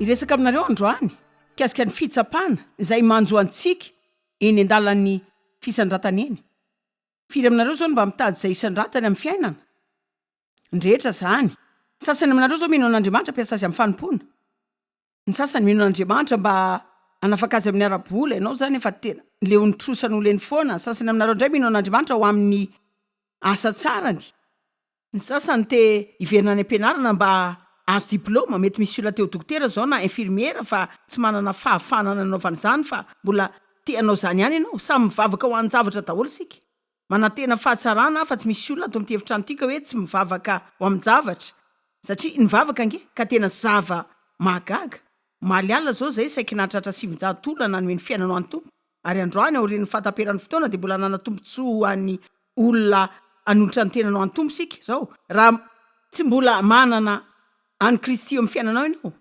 Hiresaka aminareo androany mikasika ny fitsapana izay manjo antsika eny an-dalan'ny fisandratana eny. Firy aminareo izao no mba mitady izay hisandratany amin'ny fiainana? Ny rehetra izany. Ny sasany aminareo izao mino an'Andriamanitra hampiasa azy amin'ny fanompoana. Ny sasany mino an'Andriamanitra mba hanafaka azy amin'ny ara-bola, ianao izany efa tena leon'ny trosan'olona eny foana. Ny sasany aminareo indray mino an'Andriamanitra ho amin'ny asa tsarany. Ny sasany te hiverina any am-pianarana mba hahazo diplaoma, mety misy olona te ho dokotera izao na infirmiera fa tsy manana fahafahana nanaovana izany fa mbola te hanao izany ihany ianao. Samy mivavaka ho an-javatra daholo isika. Manantena fahatsarana aho fa tsy misy olona ato amin'ity efitrano ity ka hoe tsy mivavaka ho amin-javatra satria ny vavaka ange ka tena zava mahagaga. Omaly alina izao izay saiky nahatratra 900 olona nanome ny fiainana ho an'ny Tompo ary androany aorian'ny fahataperan'ny fotoana dia mbola hanana tombontsoa ho an'ny olona hanolotra ny tenany ho an'ny Tompo isika izao. Raha tsy mbola manana an'i Kristy eo amin'ny fiainanao ianao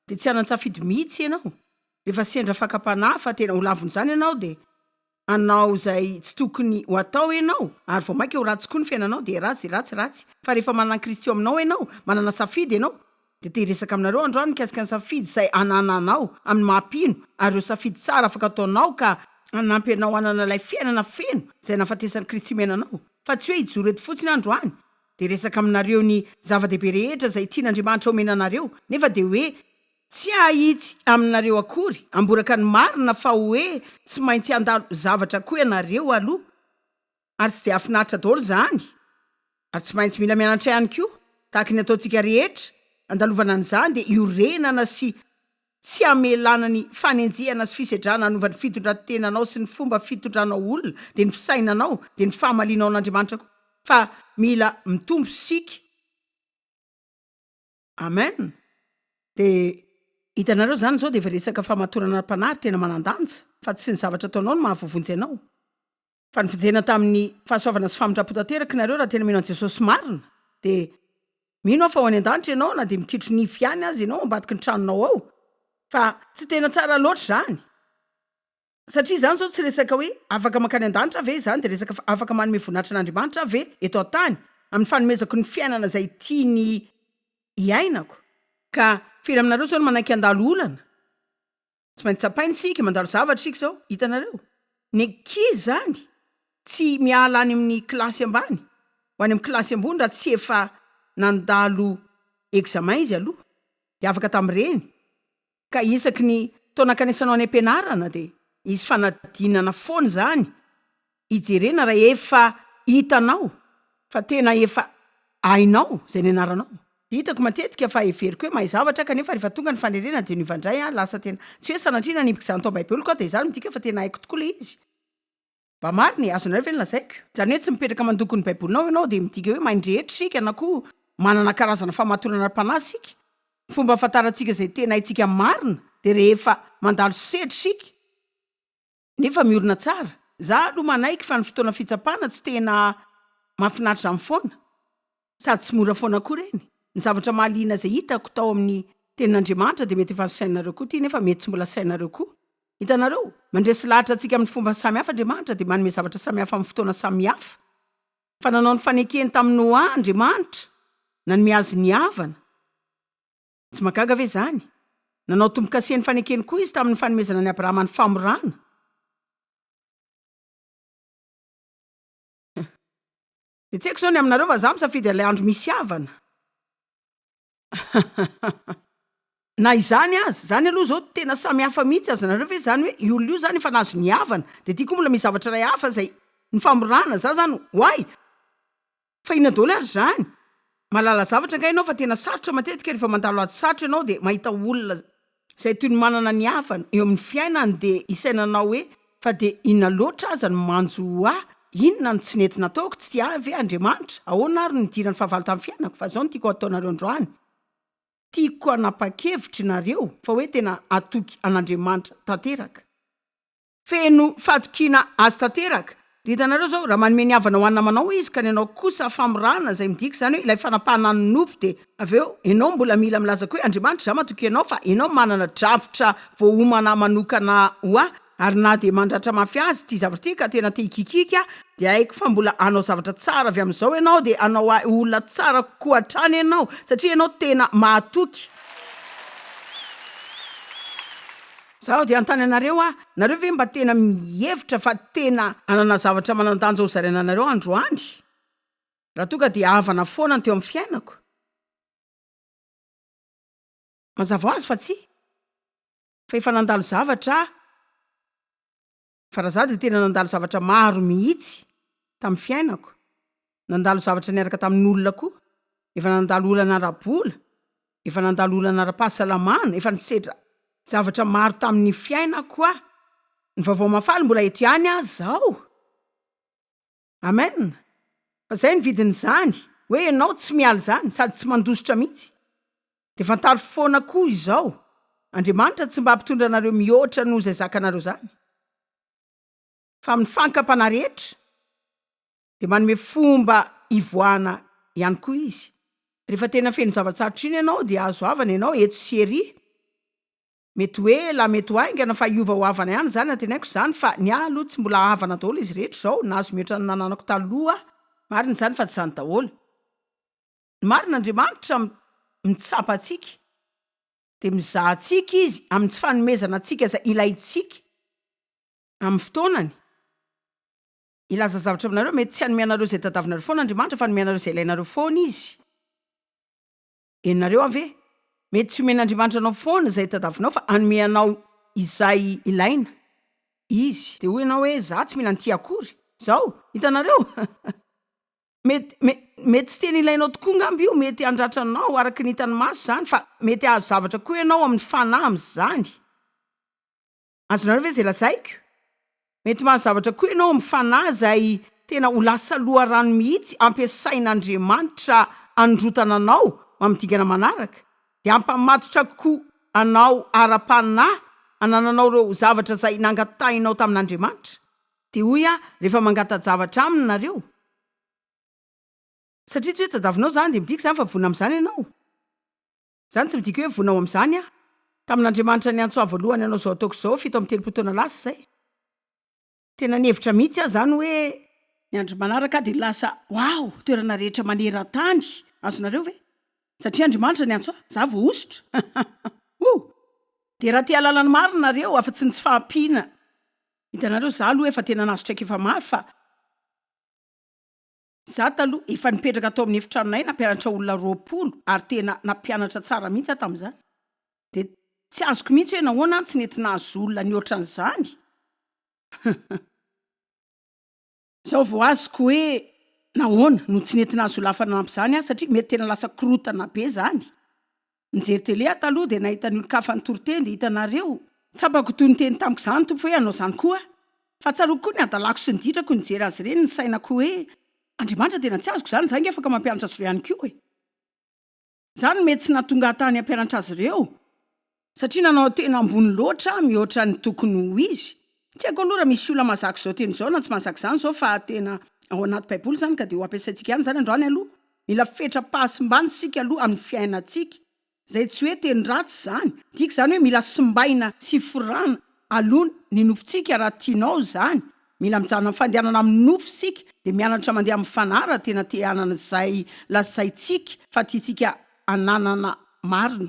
dia tsy hanan-tsafidy mihitsy ianao rehefa sendra fakam-panahy fa tena ho lavon'izany ianao dia hanao izay tsy tokony ho atao ianao ary vao mainka ho ratsy koa ny fiainanao dia ratsy ratsy ratsy fa rehefa manana an'i Kristy ao aminao ianao manana safidy ianao dia te hiresaka aminareo androany mikasika ny safidy izay anananao amin'ny maha mpino ary ireo safidy tsara afaka ataonao ka hanampy anao hanana ilay fiainana feno izay nahafatesan'i Kristy omena anao fa tsy hoe hijoro eto fotsiny aho androany dia hiresaka aminareo ny zava-dehibe rehetra izay tian'Andriamanitra omena anareo nefa dia hoe Tsy hahitsy aminareo akory, hamboraka ny marina fa hoe tsy maintsy handalo zavatra koa ianareo aloha, ary tsy dia hahafinaritra daholo izany, ary tsy maintsy mila mianatra ihany koa, tahaka ny ataontsika rehetra, handalovana an'izany dia hiorenana sy tsy hamelana ny fanenjehana sy fisedrana hanova ny fitondran-tenanao sy ny fomba fitondranao olona, dia ny fisainanao, dia ny fahamalianao an'Andriamanitra koa, fa mila mitombo isika. Amen! Dia hitanareo izany izao dia efa resaka famatorana ara-panahy ary tena manan-danja fa tsy ny zavatra ataonao no mahavoavonjy anao fa ny vonjena tamin'ny fahasoavana sy famindram-po tanteraka nareo raha tena mino an'i Jesosy marina dia mino aho fa ho any an-danitra ianao na dia mikitro nify ihany aza ianao ambadiky ny tranonao ao fa tsy tena tsara loatra izany. Satria izany izao tsy resaka hoe afaka mankany an-danitra aho ve izany dia resaka afaka manome voninahitra an'Andriamanitra aho ve eto an-tany amin'ny fanomezako ny fiainana izay tiany hiainako. Ka firy aminareo izao no manaiky handalo olana? Tsy maintsy tsapaina isika, mandalo zavatra isika izao, hitanareo? Ny ankizy izany tsy miala any amin'ny kilasy ambany ho any amin'ny kilasy ambony raha tsy efa nandalo examen izy aloha dia afaka tamin'ireny. Ka isaky ny taona ankanesanao any am-pianarana dia hisy fanadinana foana izany hijerena raha efa hitanao fa tena efa hainao izay nianaranao. Hitako matetika fa heveriko hoe mahay zavatra aho kanefa rehefa tonga ny fanerena dia niova indray aho lasa tena tsy hoe sanatria nanipika izany tao am-baiboliko aho dia izany midika fa tena haiko tokoa ilay izy. Mba marina e, azonareo ve ny lazaiko? Izany hoe tsy mipetraka mandoko ny baibolinao ianao dia midika hoe mahay ny rehetra isika na koa manana karazana famatorana ara-panahy isika. Ny fomba ahafantarantsika izay tena haintsika marina dia rehefa mandalo sedra isika nefa miorina tsara. Za aloha manaiky fa ny fotoana fitsapana tsy tena mahafinaritra izany foana sady tsy mora foana koa ireny. Ny zavatra mahaliana izay hitako tao amin'ny tenin'Andriamanitra dia mety efa nisainareo koa ity nefa mety tsy mbola sainareo koa. Hitanareo? Mandresy lahatra antsika amin'ny fomba samihafa Andriamanitra dia manome zavatra samihafa amin'ny fotoana samihafa. Fa nanao ny fanekeny tamin'i Noa Andriamanitra, nanome azy ny havana. Tsy mahagaga ve izany? Nanao tombo-kase ny fanekeny koa izy tamin'ny fanomezana an'i Abrahama ny famorana. Dia tsy haiko izao ny aminareo fa za misafidy an'ilay andro misy havana. Na izany aza, izany aloha izao tena samy hafa mihitsy, azonareo ve izany hoe io olona io izany efa nahazo ny havana, dia ity koa mbola misy zavatra iray hafa izay ny famorana, za izany oay! Fa inona daholo ary izany? Mahalala zavatra angaha ianao fa tena sarotra matetika rehefa mandalo ady sarotra ianao dia mahita olona izay toy ny manana ny havana eo amin'ny fiainany dia isainanao hoe fa dia inona loatra aza no manjo ahy? Inona no tsy nety nataoko? Tsy tia ahy ve Andriamanitra? Ahoana ary no nidiran'ny fahavalo tamin'ny fiainako? Fa izao no tiako hataonareo androany, tiako hanapa-kevitra ianareo fa hoe tena hatoky an'Andriamanitra tanteraka. Feno fahatokiana Azy tanteraka. Dia hitanareo izao, raha manome ny havana ho an'ny namanao Izy, ka ny anao kosa famorana, izay midika izany hoe ilay fanapahana ny nofo, dia avy eo ianao mbola mila milaza koa hoe, Andriamanitra, izaho matoky Anao fa Ianao manana drafitra voaomana manokana ho ahy, ary na dia mandratra mafy azy ity zavatra ity ka tena te hikikiky aho, dia haiko fa mbola hanao zavatra tsara avy amin'izao Ianao, dia hanao ahy ho olona tsara kokoa hatrany Ianao, satria Ianao tena mahatoky. Zaho dia hanontany anareo aho, nareo ve mba tena mihevitra fa tena hanana zavatra manan-danja ho zaraina anareo androany? Raha toa ka dia havana foana ny teo amin'ny fiainako? Mazava ho azy fa tsia. Fa efa nandalo zavatra aho. Fa raha za dia tena nandalo zavatra maro mihitsy tamin'ny fiainako. Nandalo zavatra niaraka tamin'olona koa. Efa nandalo olana ara-bola, efa nandalo olana ara-pahasalamana, efa nisedra zavatra maro tamin'ny fiainako aho. Ny vaovao mahafaly mbola eto ihany aho izao. Amen! Fa zay ny vidin'izany, hoe ianao tsy miala izany, sady tsy mandositra mihitsy. Dia fantaro foana koa izao, Andriamanitra tsy mba hampitondra anareo mihoatra noho izay zakanareo izany. Fa amin'ny fankam-panahy rehetra, dia manome fomba hivoahana ihany koa Izy. Rehefa tena feno zava-tsarotra iny ianao, dia azo havana ianao eto sy ery. Mety ho ela, mety ho haingana fa hiova ho havana ihany izany, antenaiko izany fa ny ahy aloha tsy mbola havana daholo izy rehetra izao, nahazo mihoatra ny nananako taloha aho. Marina izany fa tsy izany daholo. Ny marina Andriamanitra mitsapa antsika dia mizaha antsika Izy amin'ny tsy fanomezana antsika izay ilaintsika amin'ny fotoanany. Hilaza zavatra aminareo, mety tsy hanome anareo izay tadiavinareo foana Andriamanitra fa hanome anareo izay ilainareo foana Izy. Henonareo aho ve? Mety tsy omen'Andriamanitra anao foana izay tadavinao fa hanome anao izay ilaina Izy. Dia hoy ianao hoe, Izaho tsy mila an'ity akory. Izao, hitanareo? Mety, me, mety tsy tena ilainao tokoa angamba io, mety handratra anao araka ny hitan'ny maso izany, fa mety hahazo zavatra koa ianao amin'ny fanahy amin'izany. Azonareo ve izay lazaiko? Mety mahazo zavatra koa ianao amin'ny fanahy izay tena ho lasa loharano mihitsy ampiasain'Andriamanitra hanondrotana anao ho amin'ny dingana manaraka, dia hampamatotra kokoa anao ara-panahy hanananao ireo zavatra izay nangatahinao tamin'Andriamanitra. Dia hoy aho, rehefa mangata-javatra aminy nareo, satria tsy hoe tadavinao izany dia midika izany fa vonona amin'izany ianao. Izany tsy midika hoe vonona ho amin'izany aho. Tamin'Andriamanitra niantso ahy voalohany hanao izao ataoko izao, 37 taona lasa izay. Tena nihevitra mihitsy aho izany hoe. Ny andro manaraka aho dia lasa, wow, toerana rehetra maneran-tany. Azonareo ve? Satria Andriamanitra niantso ahy. Izaho voahosotra. Oh! Dia raha te hahalala ny marina nareo, afa-tsy ny tsy fahampiana. Hitanareo, izaho aloha efa tena nahazo traikefa maro fa. Za taloha efa nipetraka tao amin'ny efitranonay nampianatra olona 20 ary tena nampianatra tsara mihitsy aho tamin'izany. Dia tsy azoko mihitsy hoe nahoana aho tsy nety nahazo olona nihoatra an'izany. Izao vao azoko hoe nahoana no tsy nety nahazo olona hafa nanampy izany aho satria mety tena lasa korontana be izany. Nijery télé aho taloha dia nahita ny olon-kafa nitory teny dia hitanareo, tsapako toy ny niteny tamiko izany ny Tompo hoe hanao izany koa aho. Fa tsaroako koa ny hadalako sy ny ditrako nijery azy ireny ny sainako hoe Andriamanitra tena tsy azoko izany, izaho ange afaka mampianatra azy ireo ihany koa e. Izany no mety tsy nahatonga ahy tany hampianatra azy ireo satria nanao tena ambony loatra aho mihoatra ny tokony ho izy. Tsy haiko aloha raha misy olona mahazaka izao teny izao na tsy mahazaka izany izao fa tena ao anaty baiboly izany ka dia ho ampiasaintsika ihany izany androany aloha. Mila fetram-pahasimbana isika aloha amin'ny fiainantsika. Izay tsy hoe teny ratsy izany. Midika izany hoe mila simbaina sy forana aloha ny nofontsika raha tianao izany. Mila mijanona amin'ny fandehanana amin'ny nofo isika dia mianatra mandeha amin'ny fanahy raha tena te hanana izay lazaintsika fa tiantsika hananana marina.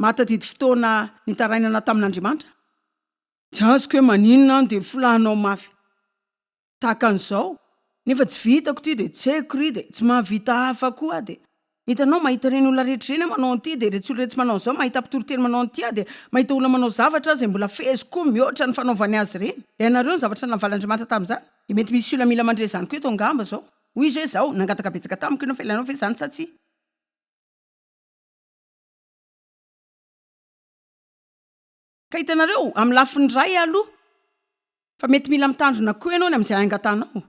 Mahatadidy fotoana nitarainana tamin'Andriamanitra aho. Tsy azoko hoe maninona aho dia folahinao mafy tahaka an'izao nefa tsy vitako ity dia tsy haiko ry dia tsy mahavita hafa koa aho dia hitanao mahita ireny olona rehetra ireny aho manao an'ity dia iretsy olona iretsy manao an'izao mahita mpitoriteny manao an'ity aho dia mahita olona manao zavatra aho izay mbola feheziko koa mihoatra ny fanaovany azy ireny dia hainareo ny zavatra navalin'Andriamanitra tamin'izany dia mety misy olona mila mandre izany koa eto angamba izao hoy izy hoe izao nangataka betsaka tamiko ianao fa ilainao ve izany sa tsia? Ka hitanareo, amin'ny lafiny iray aloha, fa mety mila mitandrina koa ianao ny amin'izay angatahanao.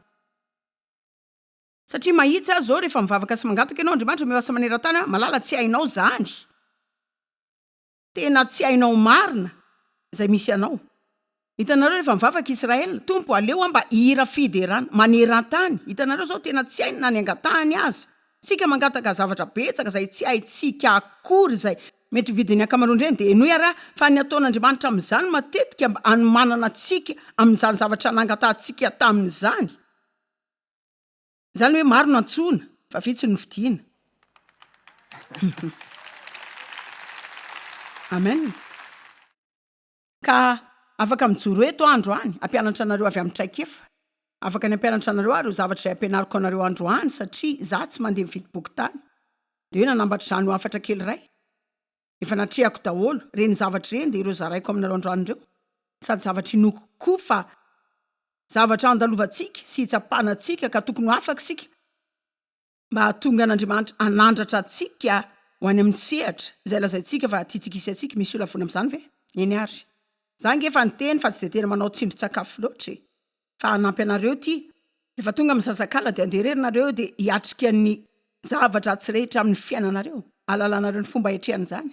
Satria mahitsy aho izao rehefa mivavaka sy mangataka ianao, Andriamanitra omeo asa maneran-tany aho, malala tsy hainao izany. Tena tsy hainao marina izay misy anao. Hitanareo rehefa mivavaka Israel, Tompo aleo aho mba hihira fiderana maneran-tany. Hitanareo izao tena tsy hainy na ny angatahany aza. Isika mangataka zavatra betsaka izay tsy haintsika akory izay mety ho vidin'ny ankamaroan'ireny dia henoy ary aho fa ny ataon'Andriamanitra amin'izany matetika mba hanomanana antsika amin'izany zavatra nangatahantsika taminy izany. Izany hoe maro no antsoina fa vitsy no fidiana. Amen. Ka afaka mijoro eto aho androany hampianatra anareo avy amin'ny traikefa. Afaka ny hampianatra anareo aho ireo zavatra izay ampianariko anareo androany satria izaho tsy mandeha mividy boky tany dia hoe nanambatra izany ho hafatra kely iray. Efa natrehako daholo ireny zavatra ireny dia ireo zaraiko aminareo androany ireo. Sady zavatra inoako koa fa zavatra andalovantsika sy hitsapana antsika ka tokony ho afaka isika mba hahatonga an'Andriamanitra hanandratra antsika ho any amin'ny sehatra izay lazaintsika fa tiantsika hisy antsika. Misy olona vonona amin'izany ve? Eny ary. Za ange efa niteny fa tsy dia tena manao tsindrin-tsakafo loatra e. Fa hanampy anareo ity. Rehefa tonga amin'ny sasak'alina dia andeha irery nareo dia hiatrika ny zava-dratsy rehetra amin'ny fiainanareo. Hahalalanareo ny fomba hiatrehana izany.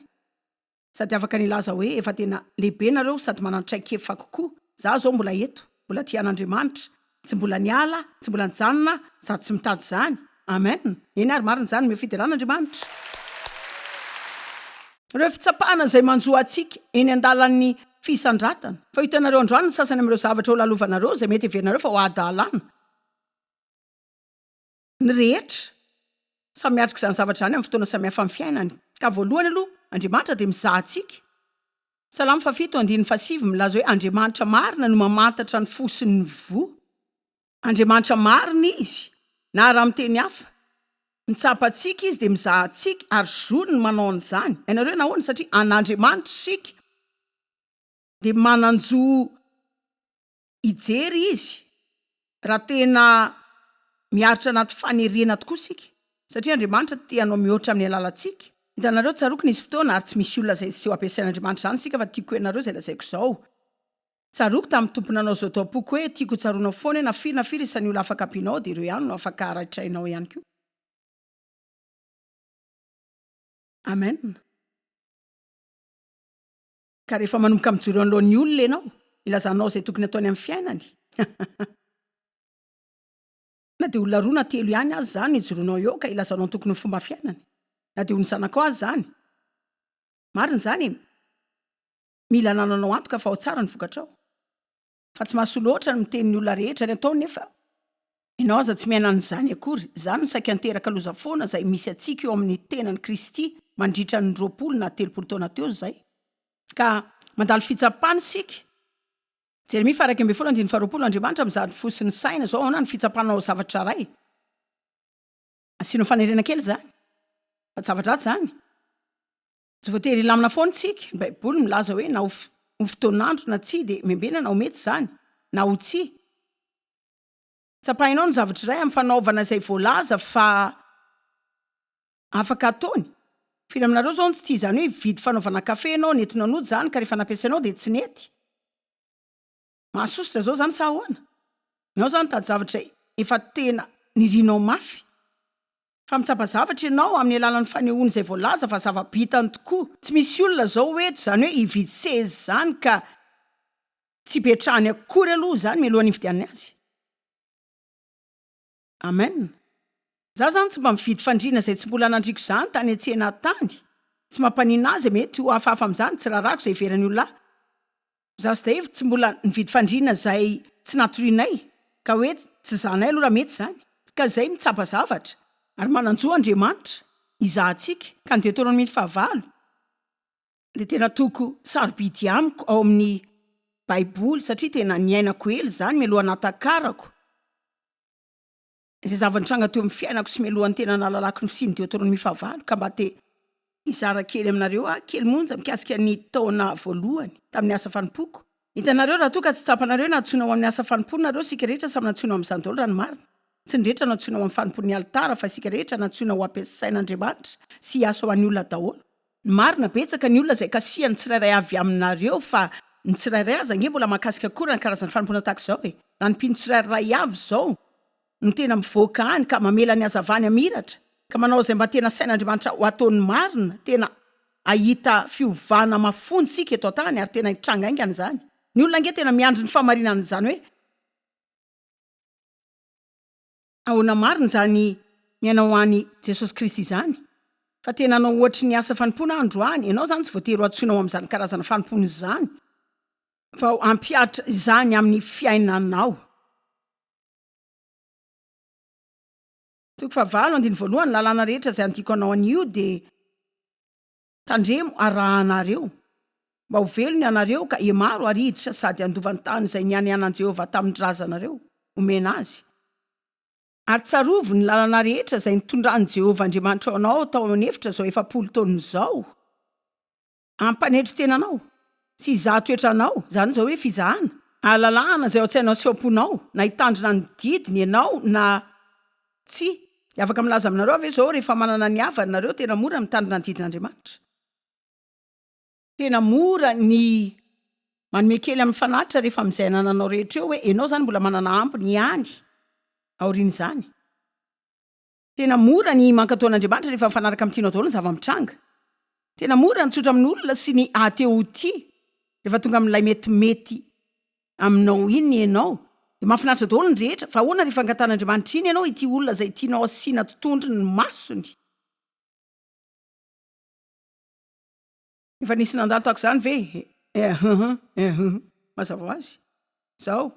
Sady afaka ny hilaza hoe efa tena lehibe nareo sady manan-traikefa kokoa. Za zao mbola eto, mbola tia an'Andriamanitra, tsy mbola niala, tsy mbola nijanona, sady tsy mitady izany. Amen! Eny ary marina izany, omeo fiderana Andriamanitra. Ireo fitsapana izay manjo antsika eny an-dalan'ny fisandratana. Fa hitanareo androany ny sasany amin'ireo zavatra ho lalovanareo izay mety heverinareo fa ho hadalana. Ny rehetra. Samy miatrika izany zavatra izany amin'ny fotoana samihafa amin'ny fiainany. Ka voalohany aloha, Andriamanitra dia mizaha antsika. Salamo fahafito andininy fahasivy milaza hoe Andriamanitra marina no mamantatra ny fo sy ny voa. Andriamanitra marina Izy, na raha miteny hafa, mitsapa antsika Izy dia mizaha antsika ary zony ny manao an'izany. Hainareo hoe nahoana? Satria an'Andriamanitra isika. Dia manan-jo hijery Izy raha tena miaritra anaty fanerena tokoa isika, satria Andriamanitra te hanao mihoatra amin'ny alalantsika. Hitanareo, tsaroako nisy fotoana, ary tsy misy olona izay tsy teo ampiasain'Andriamanitra izany isika, fa tiako ianareo izay lazaiko izao. Tsaroako tamin'ny Tompo nanao izao tao am-poko hoe, tiako ho tsaroanao foana hoe na firy na firy isan'ny olona afaka ampianao dia ireo ihany no afaka raitrainao ihany koa. Amen. Ka rehefa manomboka mijoro eo anoloan'ny olona ianao, ilazanao izay tokony ataony amin'ny fiainany. Na dia olona roa na telo ihany aza izany no ijoroanao eo ka ilazanao ny tokony ho fomba fiainany. Na dia ho ny zanakao aza izany. Marina izany e! Mila anananao antoka fa ao tsara ny vokatrao. Fa tsy mahasoa loatra ny miteny ny olona rehetra ny ataony nefa ianao aza tsy miaina an'izany akory. Izany no saika niteraka loza foana izay misy antsika eo amin'ny tenan'i Kristy mandritra ny 20 na 30 taona teo izay. Ka mandalo fitsapana isika. Jeremia faha 11 andininy faha 20, Andriamanitra mizaha ny fo sy ny saina. Izao ahoana ny fitsapanao zavatra iray? Asianao fanerena kely izany. Fa tsy zava-dratsy izany. Tsy voatery hilamina foana isika. Ny Baiboly milaza hoe na ho fotoan'andro na tsia dia miambena na ho mety izany na ho tsia. Tsapainao ny zavatra iray amin'ny fanaovana izay voalaza fa afaka ataony. Firy aminareo izao no tsy tia izany hoe hividy fanaovana kafe ianao, nentinao nody izany ka rehefa nampiasainao dia tsy nety? Mahasosotra izao izany sa ahoana? Ianao izany mitady zavatra efa tena nirinao mafy. Fa mitsapa zavatra ianao amin'ny alalan'ny fanehoana izay voalaza fa zava-bitany tokoa. Tsy misy olona izao eto izany hoe hividy seza izany ka tsy hipetrahany akory aloha izany mialohan'ny hividianany azy. Amen. Za zany tsy mba mividy fandriana izay tsy mbola nandriako izany tany an-tsena tany. Tsy mampaninona ahy izay mety ho hafahafa amin'izany, tsy rarahako izay heveran'ny olona ahy. Za sy Dave tsy mbola nividy fandriana izay tsy natorianay ka hoe tsy zanay aloha raha mety izany. Ka izay mitsapa zavatra. Ary manan-jo Andriamanitra hizaha antsika. Ka ny Deoteronomia fahavalo dia tena toko sarobidy amiko ao amin'ny Baiboly satria tena niainako ela izany mialoha nahatakarako izay zava-nitranga teo amin'ny fiainako sy mialohan'ny tena nahalalako ny fisian'ny Deoteronomia fahavalo ka mba te hizara kely aminareo aho kely monja mikasika ny taona voalohany tamin'ny asa fanompoako. Hitanareo, raha toa ka tsy tsapanareo hoe nantsoina ho amin'ny asa fanompoana nareo, isika rehetra samy nantsoina ho amin'izany daholo raha ny marina. Tsy ny rehetra no antsoina ho amin'ny fanompoan'ny alitara fa isika rehetra nantsoina ho ampiasain'Andriamanitra sy hiasa ho an'ny olona daholo. Ny marina, betsaka ny olona izay kasihan'ny tsirairay avy aminareo fa ny tsirairay aza ange mbola mahakasika akory ny karazana fanompoana tahaka izao e! Raha ny mpino tsirairay avy izao no tena mivoaka any ka mamela ny hazavany hamiratra ka manao izay mba tena sain'Andriamanitra ho ataony marina, tena hahita fiovana mafonja isika eto an-tany ary tena hitranga haingana izany. Ny olona ange tena miandry ny fahamarinan'izany hoe. Ahoana marina izany miaina ho an'i Jesosy Kristy izany? Fa tena hanao ohatry ny asa fanompoana aho androany. Ianao izany tsy voatery ho antsoina ho amin'izany karazana fanompoana izany vao hampihatra izany amin'ny fiainanao. Toko fahavalo, andininy voalohany, Ny lalàna rehetra izay andiako anao anio dia tandremo arahanareo. Mba ho velona ianareo ka hihamaro ary hiditra sady handova ny tany izay nianianan'i Jehovah tamin'ny razanareo homena azy. Ary tsarovy ny lalana rehetra izay nitondran'i Jehovah Andriamanitrao anao tao an'efitra izao 40 taona izao, hampanetry tena anao, sy hizaha toetra anao, izany izao hoe fizahana, hahalalana izay ao an-tsainao sy ao am-ponao, na hitandrina ny didiny ianao na tsia. Dia afaka milaza aminareo aho ve izao, rehefa manana ny havany nareo, tena mora ny mitandrina ny didin'Andriamanitra? Tena mora ny manome kely amin'ny fanatitra rehefa amin'izay anananao rehetra eo hoe ianao izany mbola manana ambiny ihany aorian'izany. Tena mora ny mankatò an'Andriamanitra rehefa mifanaraka amin'ny tianao daholo ny zava-mitranga. Tena mora ny tsotra amin'olona sy ny aha-te ho tia rehefa tonga amin'ilay metimety aminao iny ianao. Dia mahafinaritra daholo ny rehetra fa ahoana rehefa angatahan'Andriamanitra iny ianao ity olona izay tianao asiana totohondry ny masony? Efa nisy nandalo tahaka izany ve? Ehh ehh mazava ho azy. Izao.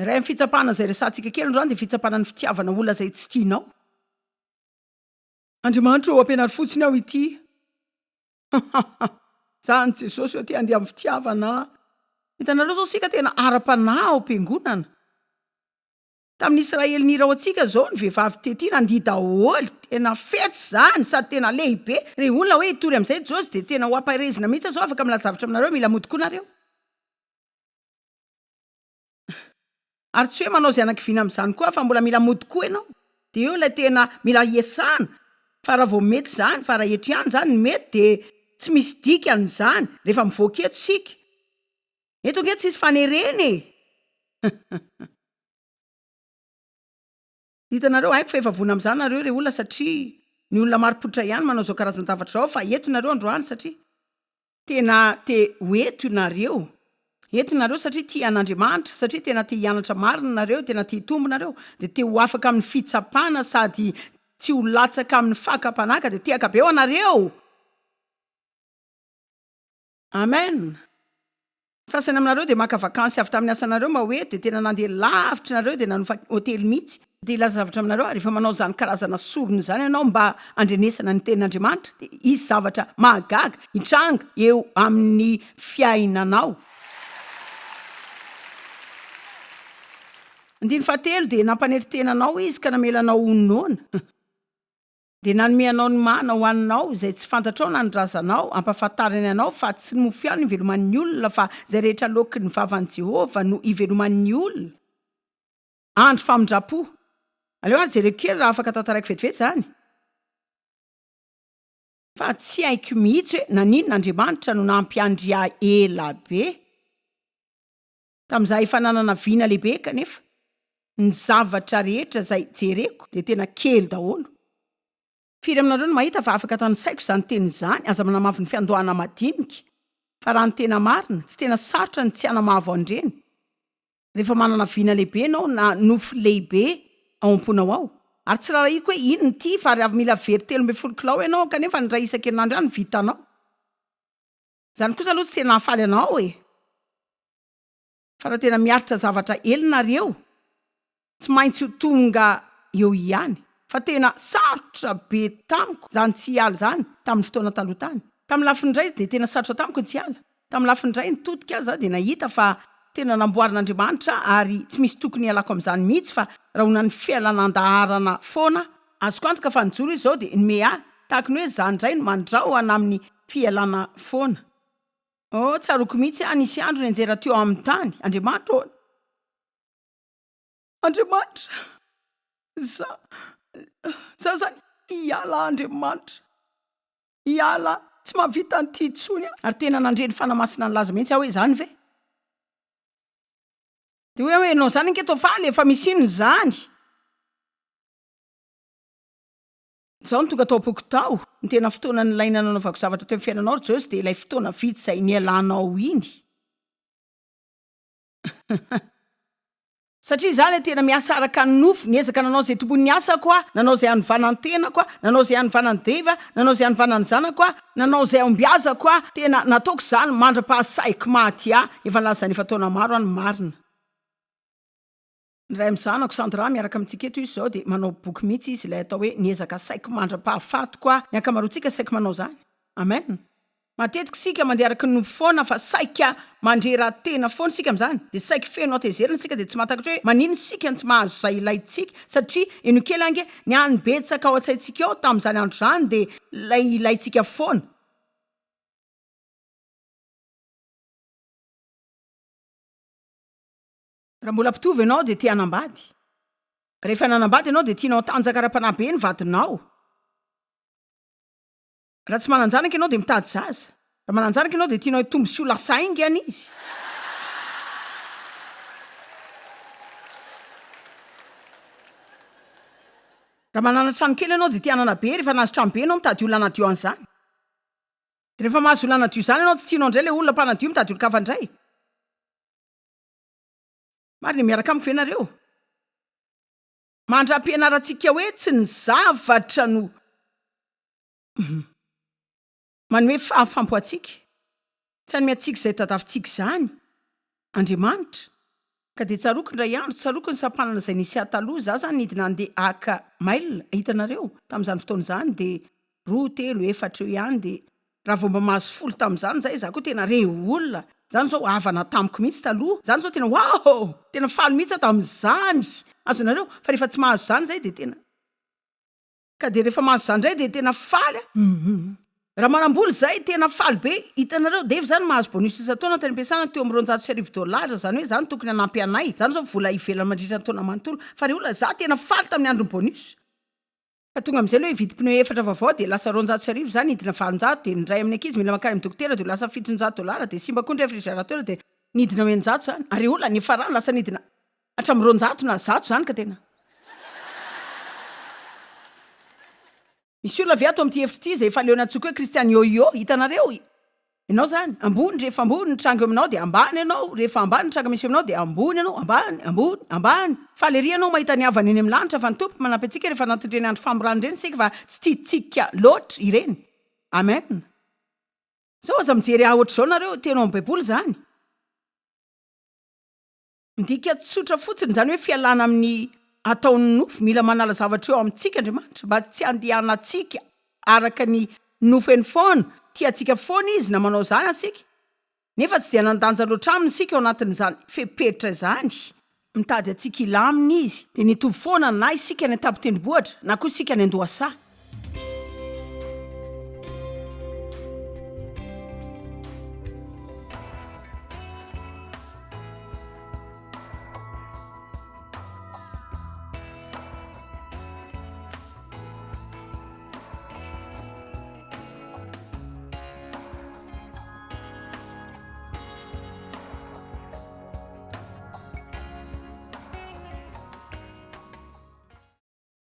Iray amin'ny fitsapana izay resahantsika kely androany dia fitsapana ny fitiavana olona izay tsy tianao. Andriamanitra ô, ampianaro fotsiny aho ity. Zany Jesosy ô, te handeha amin'ny fitiavana aho. Hitanareo izao isika tena ara-panahy ao am-piangonana. Tamin'ny Israely nihira ho antsika zao ny vehivavy tety nandihy daholo, tena fetsy zany sady tena lehibe, re olona hoe hitory amin'izay Josy dia tena ho ampaherezina mihitsy aho zao afaka milaza zavatra aminareo mila mody koa nareo. Ary tsy hoe manao izay hanakiviana amin'izany koa aho fa mbola mila mody koa ianao dia eo ilay tena mila hiasana fa raha vao mety izany fa raha eto ihany izany no mety dia tsy misy dikany izany rehefa mivoaka eto isika. Eto ange tsisy fanerena e! Hitanareo, haiko fa efa vonona amin'izany nareo re olona satria ny olona marim-pototra ihany manao izao karazan-javatra izao fa eto nareo androany satria tena te ho eto nareo. Eto nareo satria tia an'Andriamanitra, satria tena te hianatra marina nareo, tena te hitombo nareo, dia te ho afaka amin'ny fitsapana sady tsy ho latsaka amin'ny fakam-panahy ka dia tehaka be ho anareo! Amen! Sasany aminareo dia maka vakansy avy tamin'ny asanareo mba ho eto dia tena nandeha lavitra nareo dia nanofa hotely mihitsy. Dia hilaza zavatra aminareo aho, rehefa manao izany karazana sorona izany ianao mba handrenesana ny tenin'Andriamanitra dia hisy zavatra mahagaga hitranga eo amin'ny fiainanao. Andininy fahatelo dia nampanetry tena anao izy ka namela anao ho noana. Dia nanome anao ny mana ho haninao, izay tsy fantatrao na ny razanao, hampahafantarany anao fa tsy ny mofo ihany no iveloman'ny olona, fa izay rehetra aloaky ny vavan'i Jehovah no iveloman'ny olona. Andro famindram-po. Aleo ary jereko kely raha afaka tantaraiko vetivety izany. Fa tsy haiko mihitsy hoe naninona Andriamanitra no nampiandry ahy ela be. Tamin'izaho efa nanana vina lehibe kanefa ny zavatra rehetra izay jereko dia tena kely daholo. Firy aminareo no mahita fa afaka tanisaiko izany teny izany, aza manamavo ny fiandohana madinika, fa raha ny tena marina, tsy tena sarotra ny tsy hanamavo an'ireny rehefa manana vina lehibe ianao na nofy lehibe ao am-ponao ao. Ary tsy rarahiko hoe inona ity fa ary avy mila very 13 kilao ianao kanefa ny iray isan-kerinandro ihany no vitanao. Izany kosa aloha tsy tena hahafaly anao e! Fa raha tena miaritra zavatra ela nareo, tsy maintsy ho tonga eo ihany. Fa tena sarotra be tamiko izany tsy hiala izany tamin'ny fotoana taloha tany. Tamin'ny lafiny iray dia tena sarotra tamiko ny tsy hiala. Tamin'ny lafiny iray nitodika aza dia nahita fa tena namboarin'Andriamanitra ary tsy misy tokony hialako amin'izany mihitsy fa rahonan'ny fialana an-daharana foana. Azoko antoka fa nijoro izy izao dia nome ahy tahaka ny hoe izaho indray no mandrahona amin'ny fialana foana. Oh, tsaroako mihitsy aho nisy andro nianjera teo amin'ny tany. Andriamanitra ô! Andriamanitra! Za, za zany hiala Andriamanitra. Hiala, tsy mahavita an'ity intsony aho. Ary tena nandre ny Fanahy Masina nilaza mihitsy aho hoe, Izany ve? Dia hoy aho hoe, Ianao izany ange toa faly e, fa misy inona izany? Izao no tonga tao am-poko tao, ny tena fotoana nilaina nanaovako zavatra teo amin'ny fiainanao ry Joyce dia ilay fotoana vitsy izay nialanao iny. Satria izaho ilay tena miasa araka ny nofo, niezaka nanao izay tompon'ny asako aho, nanao izay hanovana ny tenako aho, nanao izay hanovana an'i Dave aho, nanao izay hanovana ny zanako aho, nanao izay hahombiazako aho, tena nataoko izany mandra-pahasahiko maty ahy, efa nilaza izany efa taona maro aho ny marina. Ny ray amin'ny zanako, Sandra, miaraka amintsika eto izy izao dia manao boky mihitsy izy, ilay atao hoe Niezaka saiko mandra-pahafatiko aho. Ny ankamaroantsika saiky manao izany. Amen. Matetika isika mandeha araka ny nofo foana fa saika mandrera-tena foana isika amin'izany, dia saiky feno hatezerana isika dia tsy mahatakatra hoe maninona isika no tsy mahazo izay ilaintsika satria eny kely ange ny hany betsaka ao an-tsaintsika ao tamin'izany andro izany dia ilay ilaintsika foana. Raha mbola mpitovo ianao dia te hanambady. Rehefa nanambady ianao dia tianao hatanjaka ara-panahy be ny vadinao. Raha tsy manan-janaka ianao dia mitady zaza. Raha manan-janaka ianao dia tianao hitombo sy ho lasa haingana izy. Raha manana trano kely ianao dia te hanana be, rehefa nahazo trano be ianao mitady olona hanadio an'izany. Dia rehefa mahazo olona hanadio izany ianao tsy tianao indray ilay olona mpanadio mitady olon-kafa indray. Marina e, miaraka amiko ve nareo? Mandra-pianarantsika hoe tsy ny zavatra no manome fahafampo antsika, tsy hanome antsika izay tadavintsika izany Andriamanitra. Ka dia tsaroako indray andro, tsaroako ny sampanana izay nisy ahy taloha, izaho izany nidina handeha haka mail, hitanareo, tamin'izany fotoana izany dia roa, telo, efatra eo ihany dia raha vao mba mahazo folo tamin'izany izay, izaho koa tena re olona, izany izao havana tamiko mihitsy taloha, izany izao tena waouh! Tena faly mihitsy aho tamin'izany, azonareo, fa rehefa tsy mahazo izany izay dia tena. Ka dia rehefa mahazo izany indray dia tena faly aho. Raha manam-bola izahay tena faly be, hitanareo, Dave izany mahazo bonus isan-taona tany am-piasana teo amin'ny 1200 dollars, izany hoe izany tokony hanampy anay, izany izao vola ivelany mandritra ny taona manontolo, fa re olona, izaho tena faly tamin'ny andron'ny bonus. Fa tonga amin'izay aloha hividy pneu efatra vaovao dia lasa 1200 izany hidina 800 dia ny iray amin'ny ankizy mila mankany amin'ny dokotera dia ho lasa 700 dollars dia simba koa ny refrigérateur dia nidina ho 600 izany ary olona niafarany lasa nidina hatramin'ny 200 na 100 izany ka tena Misy olona ve ato amin'ity efitra ity izay efa leo nantsoiko hoe Christian Yoyo? Hitanareo? Ianao izany, ambony rehefa ambony ny tranga eo aminao dia ambany ianao, rehefa ambany ny tranga misy eo aminao dia ambony ianao, ambany, ambony, ambany. Faly ery ianao mahita ny havana eny amin'ny lanitra fa ny Tompo manampy antsika rehefa anatin'ireny andro famorana ireny isika fa tsy tiantsika loatra ireny. Amen. Zao aza mijery ahy ohatr'izao nareo, teny ao amin'ny baiboly izany. Midika tsotra fotsiny izany hoe fialana amin'ny ataon'ny nofo. Mila manala zavatra eo amintsika Andriamanitra mba tsy handehanantsika araka ny nofo eny foana. Tia antsika foana Izy na manao izany aza isika, nefa tsy dia hanan-danja loatra Aminy isika ao anatin'izany fepetra izany. Mitady antsika hilamina Izy, dia ny hitovy foana na isika any an-tampon-tendrombohitra na koa isika any an-dohasaha.